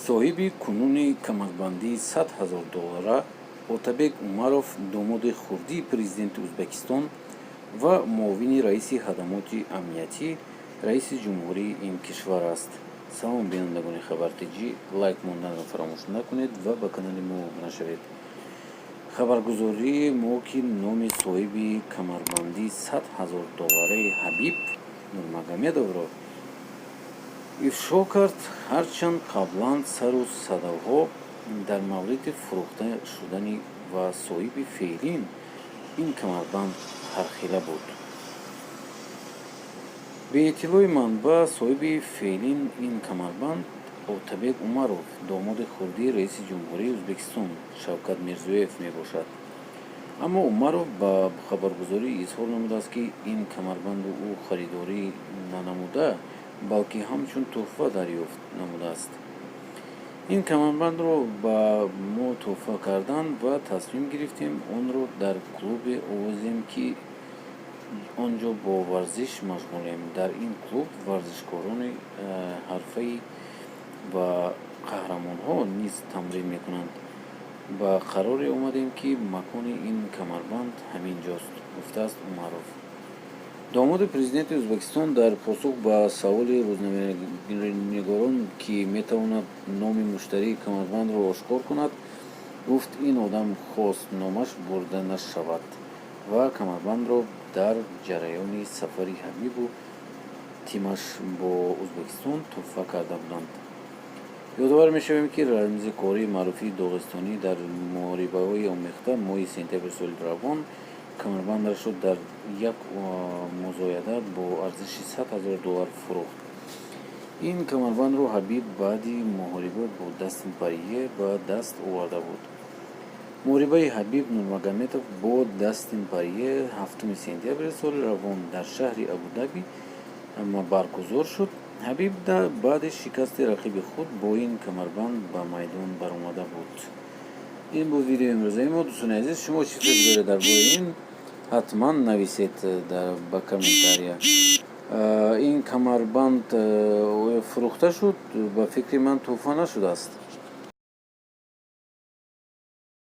Соҳиби кунуни камарбандии 100 000 доллара Отабек Умаров, домоди хурдии президенти Ӯзбекистон ва муовини раиси хадамоти амниятӣ раиси ҷумҳурии ин кишвар аст. Салом, бинандагони Хабар Тҷӣ, лайк монданро фаромӯш накунед ва ба канали мо обуна шавед. Хабаргузории мо, ки номи соҳиби камарбандии 100 000 доллараи Ҳабиб Нурмагомедовро ифшо кард, ҳарчанд қаблан сару садоҳо дар мавриди фурӯхта шудани ва соҳиби феълии ин камарбанд ҳархела буд. Бе иттилои манбаъ, соҳиби феълии ин камарбанд Отабек Умаров, домоди хурдии раиси ҷумҳурии Ӯзбекистон Шавкат Мирзиёев мебошад. Аммо Умаров ба хабаргузорӣ изҳор намудааст, ки ин камарбанду ӯ харидорӣ нанамуда, балки ҳамчун тӯҳфа дарёфт намудааст. Ин камарбандро ба мо тӯҳфа карданд ва тасмим гирифтем онро дар клубе овезем, ки он ҷо бо варзиш машғулем. Дар ин клуб варзишкорони ҳарфаӣ ва қаҳрамонҳо низ тамрин мекунанд. Ба қароре омадем, ки макони ин камарбанд ҳамин ҷост, гуфтааст Умаров. Домоди президенти Ӯзбекистон дар посух ба саволи рӯзноманигорон, ки метавонад номи муштарии камарбандро ошкор кунад, гуфт, ин одам хост номаш бурда нашавад ва камарбандро дар ҷараёни сафари Ҳабибу тимаш бо Ӯзбекистон тӯҳфа карда буданд. Ёдовар мешавем, ки рамзи кории маъруфи доғистонӣ дар муҳорибаҳои омехта моҳи сентябри соли равон камарбандашро дар як музояда бо арзиши 100 000 доллар фурӯхт. Ин камарбандро Ҳабиб баъди муҳориба бо Дастин Порье ба даст оварда буд. Муҳорибаи Ҳабиб Нурмагомедов бо Дастин Порье 7 сентябри соли равон дар шаҳри Абудаби баргузор шуд. Ҳабиб баъди шикасти рақиби худ бо ин камарбанд ба майдон баромада буд. Ин буд видеои имрӯзаи мо. Дӯстони азиз, шумо чӣ фикр доред дар бораи ин? Ҳатман нависед ба комментария. Ин камарбанд оё фурӯхта шуд? Ба фикри ман, тӯҳфа нашудааст.